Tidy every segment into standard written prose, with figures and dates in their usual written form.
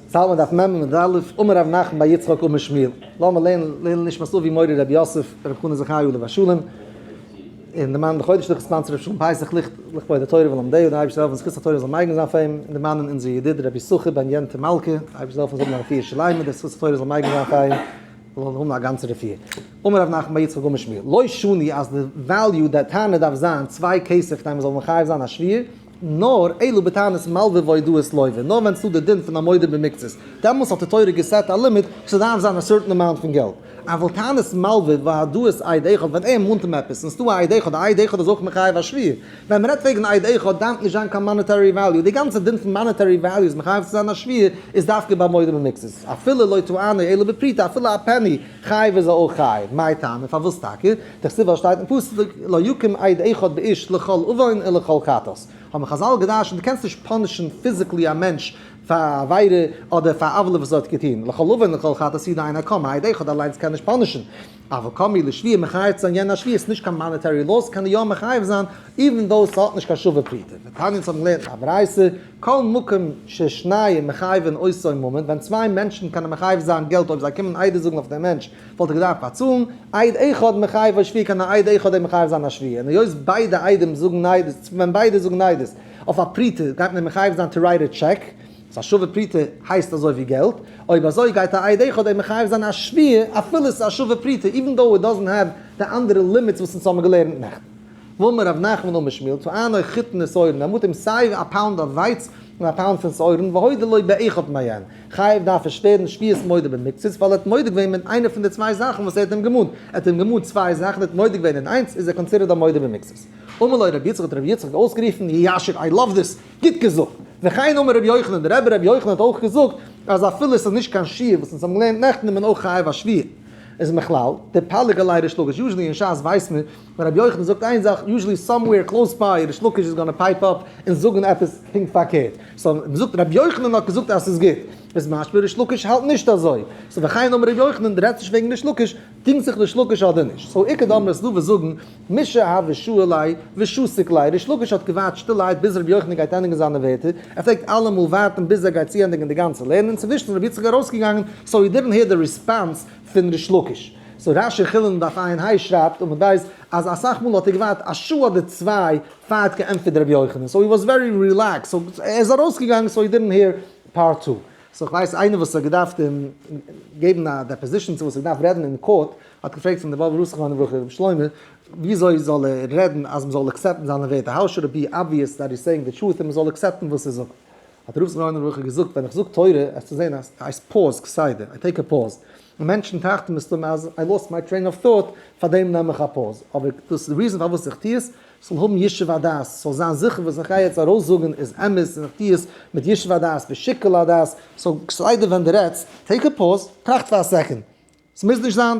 צלמא דף מ עמוד א', אמר רב נחמן בר יצחק אמר שמואל, לאמיר לערנען לעילוי נשמת אבי מורי רבי יוסף רבי חנן זכרי' עליו השלום, און דערמאנען די חודש ליכט sponsor רבי שלום פסח ליכט לכבוד התורה ולומדיה, דער אייבערשטער זאל העלפן זכות התורה זאל מגין זיין פאר אים, און דערמאנען אונזער ידיד רבי יששכר בן יענטע מלכה, דער אייבערשטער זאל העלפן זאל האבן א רפואה שלימה, דער זכות התורה זאל מגין זיין פאר אים, זאל האבן א גאנצע רפואה. אמר רב נחמן בר יצחק אמר שמואל, לא שנו אז די value די טענה דארף זיין צוויי כסף כדי מען זאל מחייב זיין א שבועה, נאר אלא בטענת מלווה והודאת לוה, נאר ווען ס'דא די דין פון א מודה במקצת, דעמאלס האט די תורה גע set א limit, ס'דארף זיין א certain amount פון געלט. אבל טענת מלווה והודאת עד אחד, ווען ער מאנט אים עפעס און ס'דא א עד אחד, א עד אחד איז אויך מחייב א שבועה. ווען מ'רעדט וועגן עד אחד דארף נישט זיין קיין monetary value, די גאנצע דין פון monetary value איז מחייב צו זיין א שבועה איז דווקא ביי מודה במקצת, אפילו לא טענו אלא בפרוטה, אפילו א penny, חייב איז ער אויך חייב, מאי טעמא, פארוואס טאקע? דכתיב ווייל שטייט אין פסוק לא יקום עד אחד באיש לכל עוון ולכל חטאת. האבן חזל געדרשנט דו קענסט נישט punish ן physically א מענטש פאר א עבירה אדער פאר א עוולה וואס ער האט געטון, לכל עוון ולכל חטאת הוא דאינו קם, א עד אחד אליינס קען נישט punish ן. אבל קם ליה לשבועה מחייב צו זיין יענע שבועה איז נישט קיין monetary loss קען ער יא מחייב זיין even though ס'האט נישט קיין שווה פרוטה. ותניא אונז האבן געלערנט א ברייתא כל מקום ששניים מחייבין אותו ממון ווען צוויי מענטשן קענען מחייב זיין געלט אויב זיי קומען עדות זאגן אויף דעם מענטש וואלט ער געדארפט באצאלן, עד אחד מחייבו שבועה קען א עד אחד אים מחייב זיין א שבועה און היות ביידע עדים זאגן עדות ווען ביידע זאגן עדות אויף א פרוטה גייט מען אים מחייב זיין to write a check. ס'איז א שווה פרוטה הייסט אזוי ווי געלט, אויב אזוי גייט א עד אחד אים מחייב זיין א שבועה אפילו ס'איז א שווה פרוטה even though it doesn't have די אנדערע limits וואס אונז האבן געלערנט נעכטן. ואמר רב נחמן אמר שמואל טענו חיטין ושעורין ער מאנט אים סיי א pound אויף ווייץ און א pound פון שעורין והודה לו באחד מהן חייב דארף ער שווערן שבועת מודה במקצת ווייל ער האט מודה געווען מיט איינע פון די צוויי זאכן וואס ער האט אים געמאנט, ער האט אים געמאנט צוויי זאכן ער האט מודה געווען אין איינס איז ער considered א מודה במקצת. אמר לו רבי יצחק האט רבי יצחק אויסגערופן יישר I love this! גוט געזאגט. וכן אמר רבי יוחנן, דער רבי רבי יוחנן האט אויך געזאגט אז אפילו עס איז נישט קיין שיעור וואס אונז האבן געלערנט נעכטן איז מען אויך חייב א שבועה. איז מכלל, דפליג עליה ריש לקיש, usually אין שס ווייסט מען ווען רבי יוחנן זאגט איין זאך, usually somewhere close by ריש לקיש איז gonna pipe up און זאגן עפעס פונקט פארקערט. so מען זאגט רבי יוחנן האט געזאגט אז עס איז גוט, איז משמע ריש לקיש האלט נישט אזוי. so וכן אמר רבי יוחנן, דו רעדסט נישט וועגן ריש לקיש, דינגט זיך ריש לקיש אדער נישט. so איכא דאמרי ס'דא וואס זאגן משהא הוה שעי ליה ושתיק ליה, ריש לקיש האט געווארט שטילערהייט ביז רבי יוחנן גייט ענדיגן זיינע ווערטער, ער פלעגט אלעמאל ווארטן ביז ער גייט צוענדיגן די גאנצע לערנען, אינצווישן איז רבי יצחק ארויסגעגאנגען, so he didn't hear the response פון ריש לקיש. so רשי חולין דף עיין ה שרייבט עמוד ב' אז אסאך מאל האט ער געווארט א שעה אדער צוויי פאר ער האט געענטפערט רבי יוחנן, so he was very relaxed, so ער איז ארויסגעגאנגען so he didn't hear part two. so כ'ווייס איינער וואס האט געדארפט געבן א deposition צו וואס האט געדארפט רעדן אין court, האט געפרעגט פון די באבוב רב זכרונו לברכה רבי שלמה, וויאזוי זאל ער רעדן אז מ'זאל accept ן זיינע ווערטער, how should it be obvious that he's saying the truth און מ'זאל accept ן וואס ער זאגט? האט רב זכרונו לברכה געזאגט, ווען איך זאג תורה, עס צו זען אז I pause כסדר, I take a pause, און מענטשן טראכטן מסתמא אז I lost my train of thought, פארדעם נעם איך א pause, אבער דאס איז די reason פארוואס איך טו עס, ס'זאל האבן ישוב הדעת, ס'זאל זיין זיכער וואס איך גיי יעצט ארויסזאגן איז אמת און איך טו עס מיט ישוב הדעת ושיקול הדעת, so כסדר ווען דו רעדסט, take a pause, טראכט פאר א second, ס'מוז נישט זיין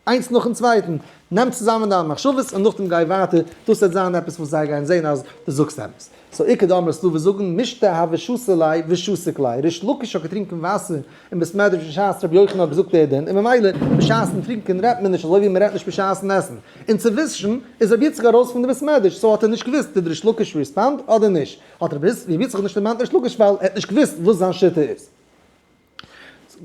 איינס נאכן צווייטן, נעם צוזאמען דיינע מחשבות און נאכדעם גיי ווייטער, דאס וועט זיין עפעס וואס זיי גייען זען אז דו זאגסט אמת. so איכא דאמרי ס'דא וואס זאגן משתא הוה שתי ליה ושתיק ליה, ריש לקיש האט געטרינקען וואסער אין בית מדרש בשעת רבי יוחנן האט געזאגט דער דין, און ממילא בשעת'ן טרינקען רעדט מען נישט אזוי ווי מען רעדט נישט בשעת'ן עסן. אינצווישן איז רבי יצחק ארויס פון די בית מדרש, so האט ער נישט געוואוסט did ריש לקיש respond אדער נישט, האט רבי יצחק נישט דערמאנט ריש לקיש ווייל ער האט נישט געוואוסט וואס זיין שיטה איז.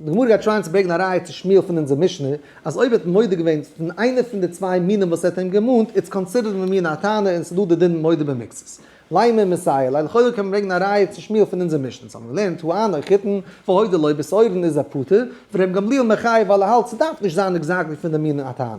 די גמרא גייט try ען צו ברענגען א ראיה צו שמואל פון אונזער משנה, אז אויב ער האט מודה געווען פון איינע פון די צוויי מינים וואס ער האט אים געמאנט, it's considered ממין הטענה און ס'איז דא די דין מודה במקצת. לימא מסייע ליה, לכאורה קען מען ברענגען א ראיה צו שמואל פון אונזער משנה, אונז האבן געלערנט טענו חיטין והודה לו בשעורין איז ער פטור, ור' גמליאל מחייב ווייל ער האלט ס'דארף נישט זיין exactly פון די מין הטענה.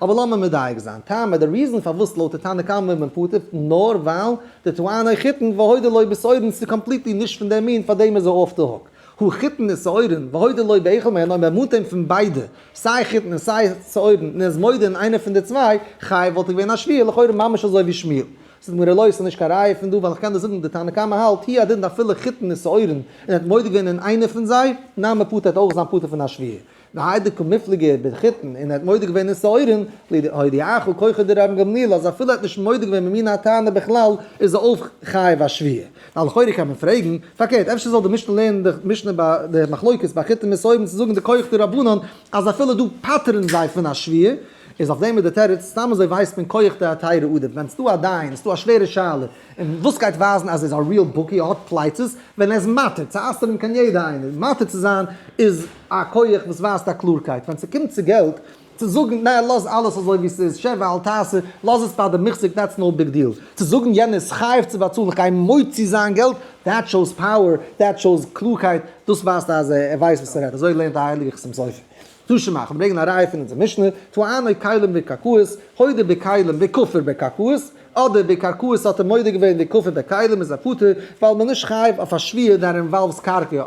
אבער לאמיר מדייק זיין, טעמא, די reason פארוואס לויט די תנא קמא איז מען פטור, נאר ווייל די טענו חיטין והודה לו בשעורין ס'איז completely נישט פון די מין פארדעם איז ער off the hook. הא חיטין ושעורין, והודה לו באחד מהן, אויב ער מאנט אים פון ביידע, סיי חיטין און סיי שעורין, און ער איז מודה אין איינע פון די צוויי, חייב וואלט ער געווען א שבועה, לכאורה ממש אזוי ווי שמואל. זאגט די גמרא לא, ס'איז נישט קיין ראיה פון דא, ווייל איך קען דיר זאגן די תנא קמא האלט, הוא הדין דאפילו חיטין ושעורין, און ער האט מודה געווען אין איינע פון זיי, נמי פטור העט אויך זיין פטור פון א שבועה. והאי דקא מיפלגי בחיטין און ער האט מודה געווען אין שעורין, להודיעך כוחו דרבן גמליאל אז אפילו ער האט נישט מודה געווען ממין הטענה בכלל איז ער אויך חייב א שבועה. ווייל לכאורה קען מען פרעגן, פארקערט אפשר זאל די משנה לערנען די משנה ביי די מחלוקת ביי חיטין מיט שעורין צו זאגן די כח דרבנן אז אפילו דא פטר'ן זיי פון א שבועה. איז אויף דעם איז די תירוץ, סתם אזוי ווייסט מען כח דהתירא עדיף, ווען ס'דא א דיין, ס'דא א שווערע שאלה, און וואס גייט ווייזן אז ער איז א real בקי, ער האט פלייצעס, ווען ער איז מתיר, צו אסר'ן קען יעדער איינער, מתיר צו זיין איז א כח וואס ווייזט א קלארקייט, ווען ס'קומט צו געלט, צו זאגן ניין לאז אלעס אזוי ווי ס'איז, שב ואל תעשה, לאז עס ביי די מוחזק that's no big deal, צו זאגן יענער איז חייב צו באצאלן איך גיי מוציא זיין געלט, that shows power, that shows קלארקייט, דאס ווייזט אז ער ווייסט וואס ער רעדט, אזוי לערנט די הייליגע חתם סופר. תא שמע, כ'וועל ברענגען א ראיה פון אונזער משנה, טענו כלים וקרקעות, הודה בכלים וכפר בקרקעות, אדער בקרקעות האט ער מודה געווען וכפר בכלים איז ער פטור, ווייל מען איז נישט חייב אויף א שבועה that involves קרקע,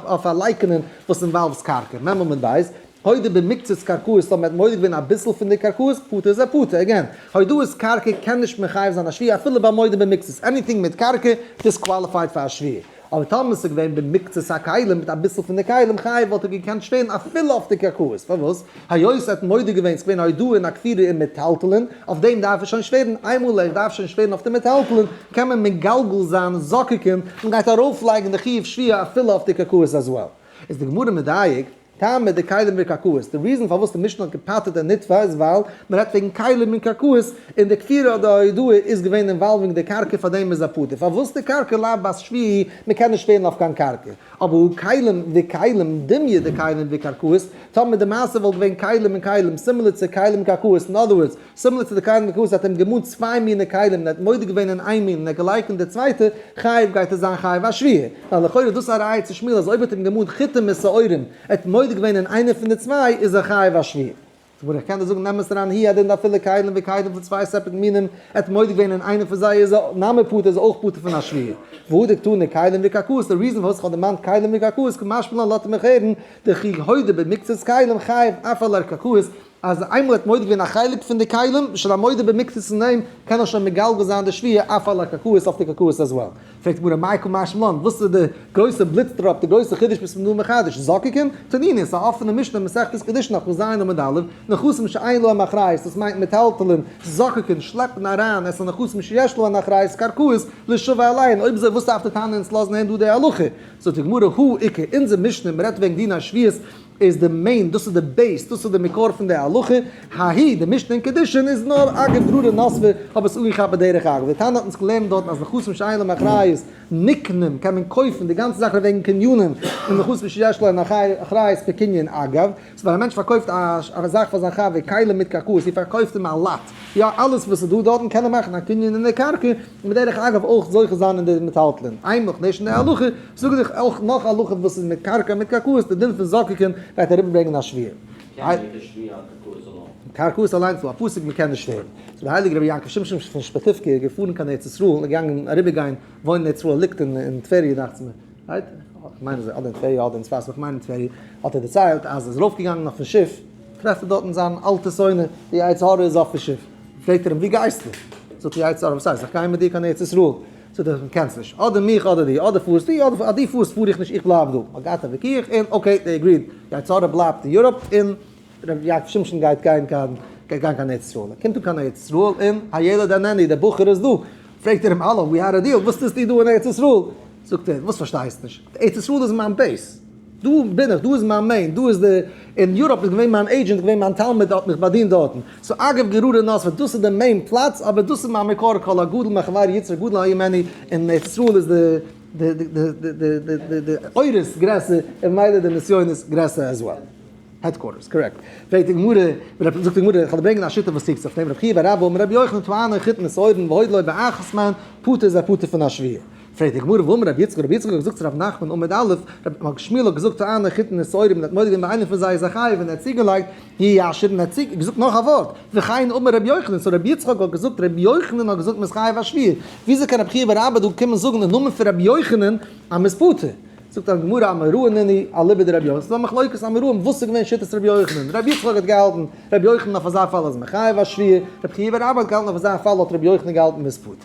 אויף א לייקענען וואס involves קרקע, מ' עמוד ב', הודה במקצת קרקעות האט מען מודה געווען אביסל פון די קרקעות, פטור איז ער פטור, again, הודאת קרקע קען נישט מחייב זיין א שבועה אפילו ביי מודה במקצת, anything מיט קרקע disqualified פאר א שבועה. אבער טאמער ס'איז געווען במקצת הכלים מיט אביסל פון די כלים חייב וואלט ער געקענט שווערן אפילו אויף די קרקעות, פארוואס? היות ער האט מודה געווען ס'איז געווען הודאה און א כפירה אין מטלטלין, אויף דעם דארף ער שוין שווערן, איינמאל ער דארף שוין שווערן אויף די מטלטלין קען מען מגלגל זיין זקוקין און גייט ארויפלייגן די חיוב שבועה אפילו אויף די קרקעות as well. איז די גמרא מדייק, טעמא דכלים וקרקעות, די reason פארוואס די משנה האט געפטר'ט די נתבע איז ווייל מען רעדט וועגן כלים און קרקעות, און די כפירה אדער הודאה איז געווען involving די קרקע פארדעם איז א פטור, פארוואס די קרקע לאו בת שבועה, מען קען נישט שווערן אויף קיין קרקע, אבער הא כלים וכלים דומיא דכלים וקרקעות, טאמער די מעשה וואלט געווען כלים און כלים, similar צו כלים און קרקעות, אין other words, similar צו די כלים וקרקעות האט אים געמאנט צוויי מיני כלים און ער האט מודה געווען אין איין מין און ער האט געלייקענט די צווייטע, חייב גייט ער זיין חייב א שבועה. ווייל לכאורה איז דאס א ראיה צו שמואל אז אויב האט אים געמאנט חיטים און שעורים, ער האט מודה געווען אין איינע פון די צוויי, איז ער חייב א שבועה. זאג מיר איך קען דיר זאגן נעם עס אריין הוא הדין דאפילו כלים וכלים פון צוויי separate מינים, ער האט מודה געווען אין איינע פון זיי איז ער נמי פטור איז ער אויך פטור פון א שבועה. והא דקתני כלים וקרקעות, די reason פארוואס איך האב דערמאנט כלים וקרקעות קא משמע לן לאזט ער מיך הערן, דכי הודה במקצת כלים חייב אף על הקרקעות, אז איינמאל ער האט מודה געווען א חלק פון די כלים, שוין א מודה במקצת אין דעם, קען ער שוין מגלגל זיין די שבועה אף על הקרקעות אויף די קרקעות as well. פרעגט די גמרא מאי קא משמע לן, וואס איז די גרויסע בליץ טראפ, די גרויסע חידוש וואס מ'איז דא מחדש, זוקקין? תנינא, ס'איז א אפענע משנה אין מסכת קידושין דף כז עמוד א', נכסים שאין להם אחריות, דאס מיינט מטלטלין, זוקקין, שלעפן אריין, את הנכסים שיש להן אחריות, קרקעות, לישבע עליהן, אויב אזוי וואס דארף די תנא אונז לאזן הערן דא די הלכה? זאגט די גמרא הא איכא, אונזער משנה, מ'רעדט וועגן דיני שבועות, איז די main, דאס איז די base, דאס איז די מקור פון די הלכה, ההיא, די משנה אין קידושין איז נאר אגב גררא נסבה, האב עס אנגעכאפט בדרך אגב, די תנא האט אונז געלערנט דארטן אז נכסים שאין להם אחריות נקנים, קען מען קויפן די גאנצע זאך וועגן קנינים, און נכסים שיש להם אחריות בקנין אגב, so ווען א מענטש פארקויפט א זאך פאר זיין חבר כלים מיט קרקעות, ער פארקויפט אים א lot, יא אלעס וואס איז דא דארטן קען ער מאכן א קנין אין די קרקע, און בדרך אגב אויך זוכה זיין אין די מטלטלין, איינמאל כ'נישט אין די הלכה, זאג איך אויך נאך הלכות וואס איז מיט קרקע מיט קרקעות, די דין פון זוקקין גייט אריבערברענגען א שבועה. קרקעות אליינס איז א פסוק מען קען נישט שווערן. so דער הייליגער רבי יעקב שמשון פון שפעטיווקע איז געפארן קיין ארץ ישראל און געגאנגען אריבערגיין וואוינען אין ארץ ישראל ליגט אין טבריה דאכט זיך מיר, right? כ'מיין אזוי, אדער אין טבריה אדער אין צפת, כ'מיין אין טבריה, האט ער דערציילט אז ער איז ארויפגעגאנגען אויפן שיף, טרעפט ער דארטן זיין אלטע שונא, די יצר הרע איז אויפן שיף, פרעגט ער אים ווי גייסטו? זאגט די יצר הרע וואס הייסט איך גיי מיט דיר קיין ארץ ישראל, זאגט ער קענסט נישט, אדער מיך אדער דו, אדער פארסטו אדער אז דו פארסט פאר איך נישט איך בלייב דא, מ'האט געהאט א וויכוח און okay they agreed, יצר הרע בלייבט אין Europe און ר' יעקב שמשון גייט גיין קיין גייט גיין קיין ארץ ישראל, ער קומט אן קיין ארץ ישראל און הילד איננו דער בחור איז דא, פרעגט ער אים האלא we had a deal וואס טוסטו דא אין ארץ ישראל? זאגט ער וואס פארשטייסט נישט, ארץ ישראל איז מיין base, דא בין איך, דא איז מיין main, דא איז די, אין Europe איז געווען מיין agent, געווען מיין תלמיד האט מיך באדינט דארטן, so אגב גררא נסבה, דאס איז די main פלאץ, אבער דאס איז מיין מקור כל הגדול מחברו יצרו גדול היה ממנו, אין ארץ ישראל איז די די די די די די די די אורות גרעסער, און ממילא די נסיונות גרעסער as well. Headquarters, correct. פרעגט די גמרא, זאגט די גמרא, איך וועל דיר ברענגען א שיטה וואס קריגט זיך אויף דעם, רבי חייא בר אבא אמר רבי יוחנן טענו חיטין ושעורין והודה לו באחת מהן, פטור איז ער פטור פון א שבועה. פרעגט די גמרא והאמר רבי יצחק, רבי יצחק האט געזאגט צו רב נחמן עמוד א', רב שמואל האט געזאגט טענו חיטין ושעורים און האט מודה געווען ביי איינער פון זיי איז א חייב און ער האט צוגעלייגט הוא ישיר און ער האט געזאגט נאך א ווארט וכן אמר רבי יוחנן, so רבי יצחק האט געזאגט רבי יוחנן האט געזאגט מ'איז חייב א שבועה, וויאזוי קען רבי חייא בר אבא דא קומען זאגן אין נאמען פון רבי יוחנן אז מ'איז פטור? זאגט די גמרא אמוראי נינהו אליבא דרבי יוחנן, ס'איז דא א מחלוקת אמוראים וואס איז געווען שיטת רבי יוחנן, רבי יצחק האט געהאלטן רבי יוחנן אויף אזא פאל איז מען חייב א שבועה, רבי חייא בר אבא האט געהאלטן אויף אזא פאל האט רבי יוחנן געהאלטן מ'איז פטור.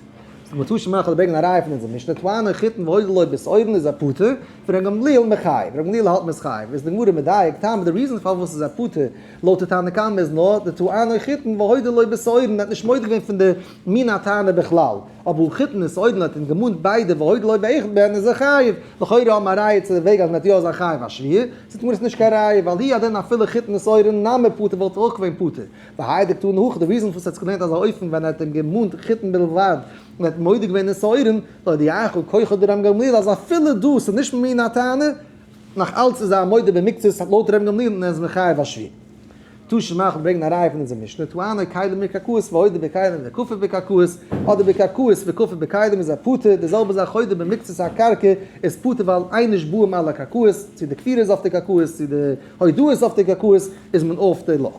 זאגט מען תא שמע כ'וועל ברענגען א ראיה פון אונזער משנה, טענו חיטין והודה לו בשעורין איז ער פטור, ור' גמליאל מחייב, ר' גמליאל האלט מ'איז חייב, איז די גמרא מדייק, טעמא די reason פארוואס איז ער פטור לויט די תנא קמא איז נאר דטענו חיטין והודה לו בשעורין, ער האט נישט מודה געווען פון די מין הטענה בכלל, אבער חיטין און שעורין האט אים געמאנט ביידע והודה לו באחד מהן איז ער חייב, לכאורה האבן א ראיה צו די וועג אז מ'וועט יא זיין חייב א שבועה, זאגט די גמרא ס'איז נישט קיין ראיה ווייל הוא הדין אפילו חיטין ושעורין נמי פטור וואלט אויך געווען פטור. והאי דקתני הכי, די reason פארוואס ער האט געלערנט אזא אופן ווען ער האט אים געמאנט חיטין בלבד און ער האט מודה געווען אין שעורין, להודיעך כחו דרבן גמליאל אז אפילו דא ס'איז נישט ממין הטענה, נאך אלץ איז ער א מודה במקצת לויט רבן גמליאל און ער איז מחייב א שבועה. תא שמע כ'וועל ברענגען א ראיה פון אונזער משנה, טענו כלים בקרקעות והודה בכלים וכפר בקרקעות, אדער בקרקעות וכפר בכלים איז ער פטור, די זעלבע זאך הודה במקצת הקרקע איז פטור ווייל אין נשבעים על הקרקעות, צו די כפירה איז אויף די קרקעות צו די הודאות אויף די קרקעות איז מען אויף די לאו.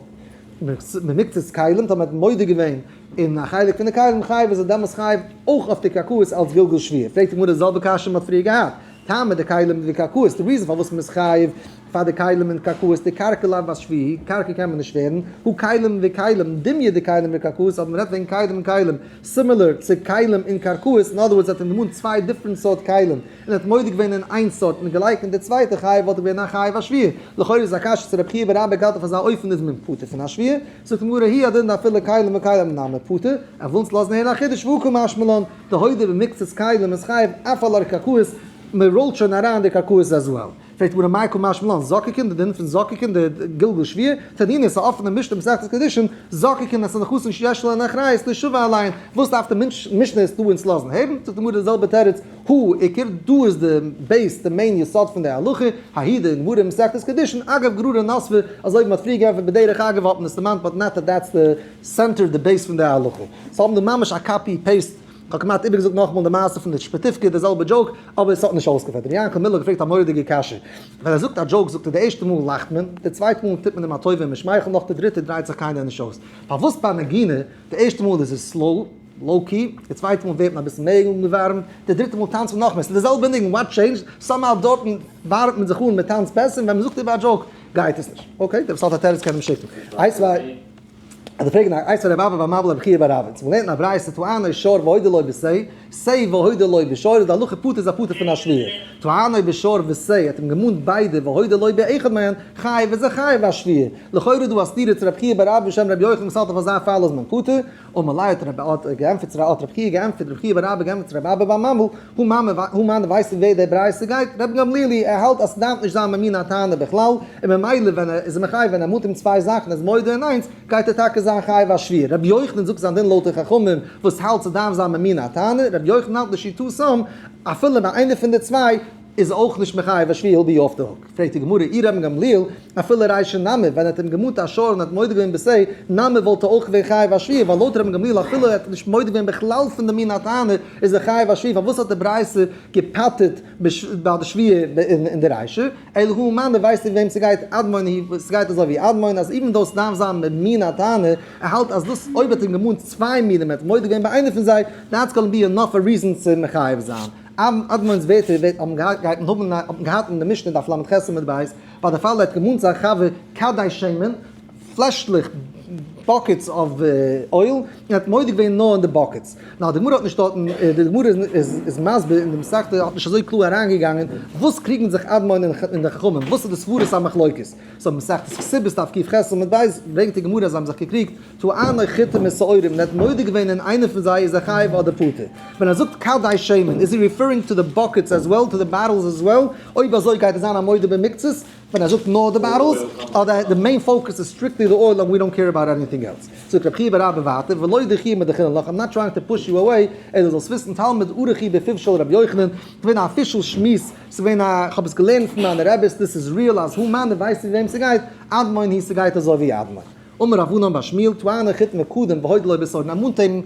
במקצת כלים, טאמער האט מען מודה געווען אין א חלק פון די כלים חייב איז ער דעמאלס חייב אויך אויף די קרקעות אלס גלגול שבועה. פרעגט די גמרא די זעלבע קשיא מען האט פריער געהאט, טעמא דכלים וקרקעות, די reason פארוואס מען איז חייב פאר די כלים און קרקעות, דקרקע לאו בת שבועה, קרקע קען מען נישט שווערן, הא כלים וכלים, דומיא דכלים וקרקעות, אבער מען רעדט וועגן כלים און כלים, similar צו כלים און קרקעות, אין other words האט ער געמאנט צוויי different סארט כלים, און האט מודה געווען אין איין סארט און געלייקנט די צווייטע חייב וואלט ער געווען א חייב א שבועה, לכאורה איז א קשיא צו רבי חייא בר אבא געהאלטן אויף אזא אופן איז מען פטור פון א שבועה, זאגט די גמרא הוא הדין דאפילו כלים וכלים נמי פטור, ער וויל אונז לאזן הערן א חידוש והא קא משמע לן, דהודה במקצת כלים איז חייב אף על הקרקעות, מען ראולט שוין אריין די קרקעות as well. פרעגט די גמרא מאי קא משמע לן, זוקקין, די דין פון זוקקין די גלגול שבועה, תנינא איז א אפענע משנה מסכת קידושין, זוקקין את הנכסים שיש להן אחריות לישבע עליהן, וואס דארף די משנה עס דא אונז לאזן הערן, זאגט די גמרא די זעלבע תירוץ, הוא עיקר, דא איז די base, די main יסוד פון די הלכה, ההיא דגמרא מסכת קידושין, אגב גררא נסבה, אזוי ווי מ'האט פריער געענטפערט בדרך אגב האט מען עס דערמאנט but not that that's the center די base פון די הלכה. so האבן דא ממש א copy paste, כ'האב כמעט איבערגעזאגט נאכאמאל די מעשה פון די שפעטיווקע די זעלבע joke, אבער עס האט נישט אויסגעפעלט. ר' יענקל מיללער האט געפרעגט א מורא'דיגע קשיא, ווען ער זאגט א joke זאגט ער די ערשטע מאל לאכט מען, די צווייטע מאל טוט מען אים א טובה און מ'שמייכלט נאך, די דריטע דרייט זיך קיינער נישט אויס. פארוואס ביי נגינה די ערשטע מאל איז עס slow, low key, די צווייטע מאל ווערט מען אביסל מער אנגעווארעמט, די דריטע מאל טאנצט מען נאכמער, ס'איז די זעלבע ניגון, what changed? Somehow דארטן ווארעמט מען זיך אן, מען טאנצט בעסער, און ווען מען זאגט איבער א joke גייט עס נישט. Okay, דער וואס האט א תירוץ קען אים שיקן. איינס צוויי, אדער פרעגן א איינס רב אבא בר מבלע רב חייא בר אבא, צו מ'לערנט א ברייתא טענו שור והודה לו בשה, שה והודה לו בשור איז די הלכה פטור איז א פטור פון א שבועה. טענו בשור ושה האט אים געמאנט ביידע והודה לו באחד מהן, חייב איז ער חייב א שבועה. לכאורה איז דא א סתירה צו רב חייא בר אבא בשם רבי יוחנן וואס האלט אויף אזא פאל איז מען פטור. אמר ליה האט רבי האט געענטפערט צו האט רבי חייא געענטפערט רבי חייא בר אבא געענטפערט צו רבי אבא בר ממל, הא מאמר הא מאן ווייסט ווער דער ברייתא גייט, רבי גמליאל היא, ער האלט אז ס'דארף נישט זיין ממין הטענה בכלל, און ממילא ווען ער איז מחייב ווען ער מאנט אים צוויי זאכן ער איז מודה אין איינס, גייט ער טאקע זיין חייב א שבועה. רבי יוחנן זאגט זיין דין לויט די חכמים וואס האלט ס'דארף זיין ממין הטענה, רבי יוחנן האלט לשיטתם אפילו ביי איינע פון די צוויי, איז אויך נישט מחייב א שבועה he'll be off the hook. פרעגט די גמרא אי רבן גמליאל, אפילו רישא נמי, ווען ער האט אים געמאנט א שור און האט מודה געווען בשה, נמי וואלט ער אויך געווען חייב א שבועה, ווייל לויט רבן גמליאל אפילו ער האט נישט מודה געווען בכלל פון די מין הטענה איז ער חייב א שבועה, פארוואס האט די ברייתא געפטר'ט ביי די שבועה אין די רישא? אלא הא מני ווייסט איר וועם ס'גייט אדמון היא, ס'גייט אזוי ווי אדמון אז even though ס'דארף זיין ממין הטענה, ער האלט אז דאס אויב האט אים געמאנט צוויי מינים ער האט מודה געווען ביי איינע פון זיי, that's gonna be enough a reason צו מחייב זיין. אדמון'ס ווערטער ווערט האבן געהאט גייט מען האבן האט מען געהאט אין די משנה דף ל"ח עמוד ב', ביי די פאל ער האט געמאנט זיין חבר כדי שמן, פלעשלעך buckets of oil, און האט מודה געווען נאר אין די buckets. נאר די גמרא האט נישט דארטן, די גמרא איז מסביר אין די מסכתא האט נישט אזוי קלאר אריינגעגאנגען וואס קריגן זיך אדמון און די חכמים, וואס איז די סברות המחלוקת. so מסכת כתובות דף ק"ח עמוד ב' ברענגט די גמרא אז זיי האבן זיך געקריגט טענו חיטים ושעורים און ער האט מודה געווען אין איינע פון זיי איז ער חייב אדער פטור. ווען ער זאגט כדי שמן איז he referring to the buckets as well to the bottles as well? אויב אזוי גייט ער זיין א מודה במקצת ווען ער זאגט נאר די bottles אדער די main focus איז strictly די oil and we don't care about anything else. זאגט רבי חייא בר אבא ווייטער ולא דחויי מדחינן לך I'm not trying to push you away אלא זאלסט וויסן תלמיד ארחי בפיו של רבי יוחנן געווען א official שמועס ס'איז געווען א כ'האב עס געלערנט פון מיינע רעביס this is real אז הא מני ווייסט ווי וועם ס'גייט אדמון היא ס'גייט אזוי ווי אדמון. אמר רב ענן בר שמואל, טענו חיטים וכדים והודה לו בשעורין, ער מאנט אים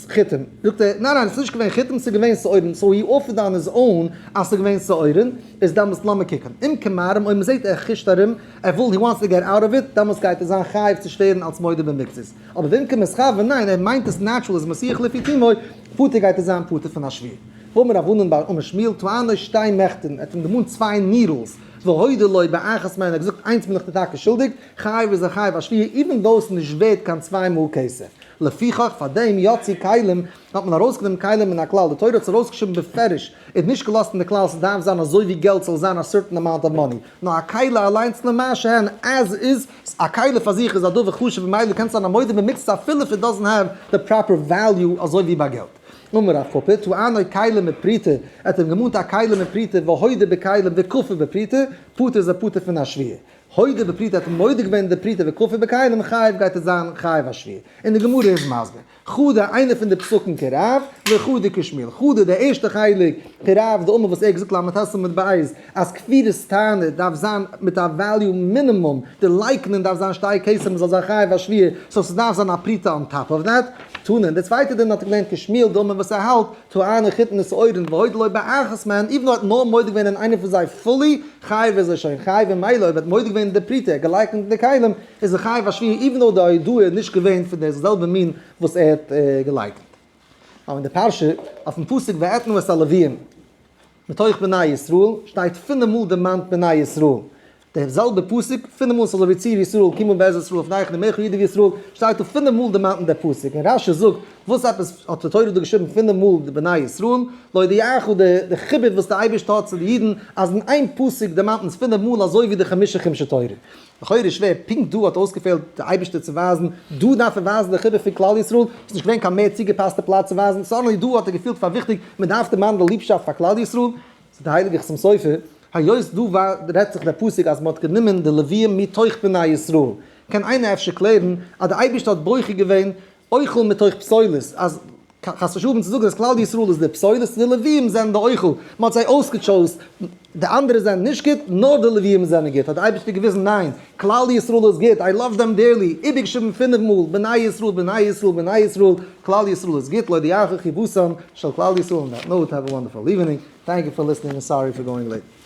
חיטים, זאגט ער, ניין ניין עס איז נישט געווען חיטים עס איז געווען שעורים, so he offered on his own אז עס איז געווען שעורים, איז דאמאלס לאמיר קוקען, אם כמרים אויב מען זעט ער חוש'ט ארום, ער וויל he wants to get out of it, דאמאלס גייט ער זיין חייב צו שווערן אלס מודה במקצת, אבער ואם כמתכוין ניין ער מיינט עס natural איז מסיח לפי תומו, פטור גייט ער זיין פטור פון א שבועה. ואמר רב ענן בר אמר שמואל, טענו שתי מחטין, ער האט אים דערמאנט צוויי needles, והודה לו באחת מהן, ער האט געזאגט איינס בין איך דיר טאקע שולדיג, חייב איז א חייב א שבועה even though ס'איז נישט ווערט קיין צוויי מאל כסף. לפיכך, פאר דעם יצאו כלים, האט מען ארויסגענומען כלים מן הכלל, די תורה האט עס ארויסגעשריבן בפירוש, און נישט געלאזט אין די כלל ס'דארף זיין אזוי ווי געלט ס'זאל זיין א certain amount of money, נאר א כלי אליינס למה שהן as is, א כלי פאר זיך איז א דבר חשוב ממילא קען זיין א מודה במקצת אפילו if it doesn't have the proper value אזוי ווי ביי געלט. אמר רב פפא, טענו כלים בפרוטה, ער האט אים געמאנט א כלי מיט פרוטה והודה בכלים וכפר בפרוטה, פטור איז ער פטור פון א שבועה. הודה בפרוטה האט מודה געווען די פרוטה וכפר בכלים חייב גייט ער זיין חייב א שבועה. און די גמרא איז מסביר. חדא איינע פון די פסוקים כרב, וחדא כשמואל. חדא די ערשטע חלק כרב דאמר וואס ער האט געזאגט ל"ט עמוד ב' אז כפירת טענה דארף זיין מיט א value מינימום, די לייקענען דארף זיין שתי כסף מ'זאל זיין חייב א שבועה, so ס'דארף זיין א פרוטה on top of that. תנא, די צווייטע דין האט ער געלערנט כשמואל דאמר וואס ער האלט, טענו חיטין ושעורין והודה לו באחת מהן, even though ער האט נאר מודה געווען אין איינע פון זיי fully, חייב איז ער שוין חייב און מילא אויב ער האט מודה געווען אין די פרוטה, ער האט געלייקנט אין די כלים, איז ער חייב א שבועה even though די הודאה איז נישט געווען פון די זעלבע מין וואס ער האט געלייקנט. אבער אין די פרשה, אויפן פסוק ואתנה את הלוויים מתוך בני ישראל, שטייט פינף מאל דערמאנט בני ישראל. דער זעלבער פסוק, פינף מאל ס'איז אזוי ווי צור ישראל, קומה בעזר ישראל, לפניכם נעמך ידיד ישראל, שטייט דא פינף מאל דערמאנט אין דער פסוק. און רש"י זאגט, וואס עפעס האט די תורה דא געשריבן פינף מאל די בני ישראל? להודיעך די חיבה וואס דער אייבערשטער האט צו די אידן, אז אין איין פסוק דערמאנט מען עס פינף מאל אזוי ווי די חמשה חומשי תורה. לכאורה איז שווער, פונקט דא האט אויסגעפעלט די אייבערשטער צו ווייזן, דא דארף ער ווייזן די חיבה פון כלל ישראל, ס'איז נישט געווען קיין מער צוגעפאסטע פלאץ צו ווייזן, suddenly דא האט ער געפילט פאר וויכטיג, מען דארף דערמאנען די ליבשאפט פאר כלל ישראל, זאגט די הייליגע חתם סופר, היות דא רעדט זיך דער פסוק אז מען האט גענומען די לוויים מתוך בני ישראל, קען איינער אפשר קלערן אז די אייבערשטער האט בוחר געווען אוכל מתוך פסולת, אז חס ושלום צו זאגן אז כלל ישראל איז די פסולת, די לוויים זענען די אוכל, מען האט זיי אויסגע choose ט, די אנדערע זענען נישט גוט, נאר די לוויים זענען גוט, האט די אייבערשטער געוויזן ניין, כלל ישראל איז גוט, I love them dearly, איבערגעשריבן פינף מאל, בני ישראל, בני ישראל, בני ישראל, כלל ישראל איז גוט, להודיעך חיבתן של כלל ישראל, on that note, have a wonderful evening, thank you for listening and sorry for going late.